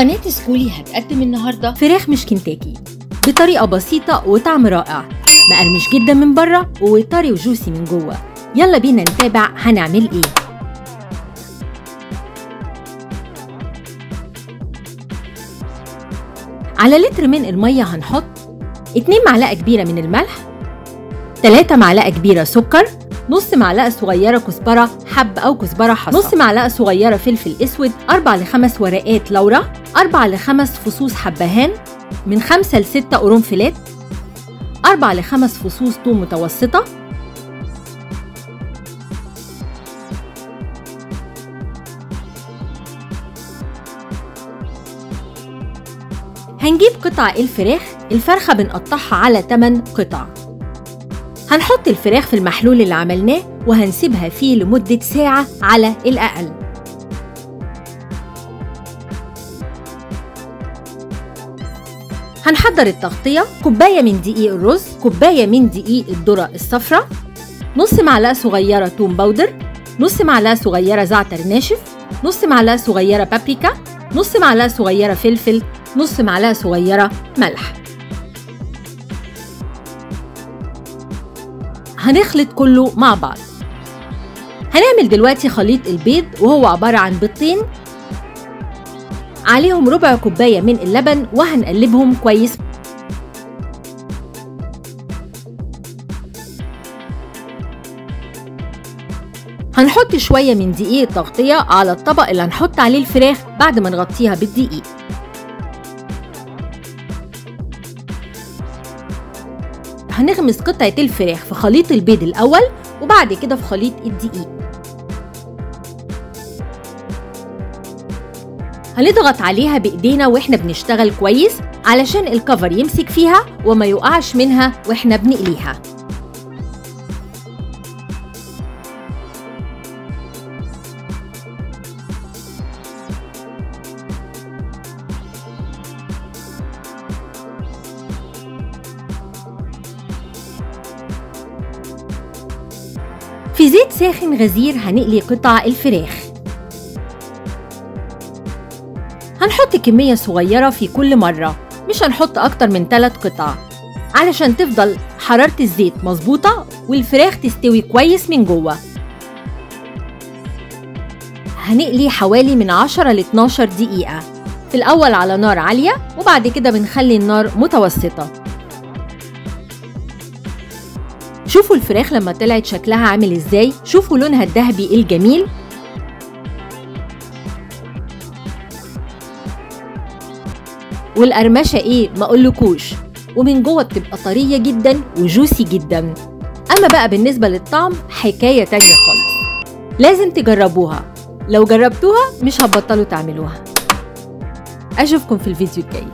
قناة سكولي هتقدم النهاردة فراخ مش كنتاكي بطريقة بسيطة وطعم رائع، مقرمش جدا من بره وطري وجوسي من جوه. يلا بينا نتابع هنعمل ايه. على لتر من المية هنحط 2 معلقة كبيرة من الملح، 3 معلقة كبيرة سكر، نص معلقة صغيرة كزبرة حب أو كزبرة حصى، نص معلقة صغيرة فلفل أسود، 4 ل 5 ورقات لورا، 4 ل 5 فصوص حبهان، من 5 ل 6 قرنفلات، 4 ل 5 فصوص ثوم متوسطة، هنجيب قطع الفراخ، الفرخة بنقطعها على 8 قطع. هنحط الفراخ في المحلول اللي عملناه وهنسيبها فيه لمدة ساعة على الأقل. هنحضر التغطية: كوباية من دقيق الرز، كوباية من دقيق الذرة الصفراء، نص معلقة صغيرة توم powder، نص معلقة صغيرة زعتر ناشف، نص معلقة صغيرة بابريكا، نص معلقة صغيرة فلفل، نص معلقة صغيرة ملح. هنخلط كله مع بعض. هنعمل دلوقتي خليط البيض، وهو عبارة عن بيضتين عليهم ربع كوباية من اللبن، وهنقلبهم كويس. هنحط شوية من دقيق التغطية على الطبق اللي هنحط عليه الفراخ بعد ما نغطيها بالدقيق. هنغمس قطعة الفراخ في خليط البيض الأول وبعد كده في خليط الدقيق. هنضغط عليها بإيدينا وإحنا بنشتغل كويس علشان الكفر يمسك فيها وما يقعش منها وإحنا بنقليها. في زيت ساخن غزير هنقلي قطع الفراخ. هنحط كمية صغيرة في كل مرة، مش هنحط أكتر من 3 قطع علشان تفضل حرارة الزيت مظبوطة والفراخ تستوي كويس من جوه. هنقلي حوالي من 10 ل 12 دقيقة، في الأول على نار عالية وبعد كده بنخلي النار متوسطة. شوفوا الفراخ لما طلعت شكلها عامل ازاي، شوفوا لونها الذهبي الجميل. والقرمشة ايه ما اقولكوش، ومن جوه بتبقى طرية جدا وجوسي جدا. اما بقى بالنسبة للطعم حكاية تانية خالص، لازم تجربوها، لو جربتوها مش هتبطلوا تعملوها. اشوفكم في الفيديو الجاي.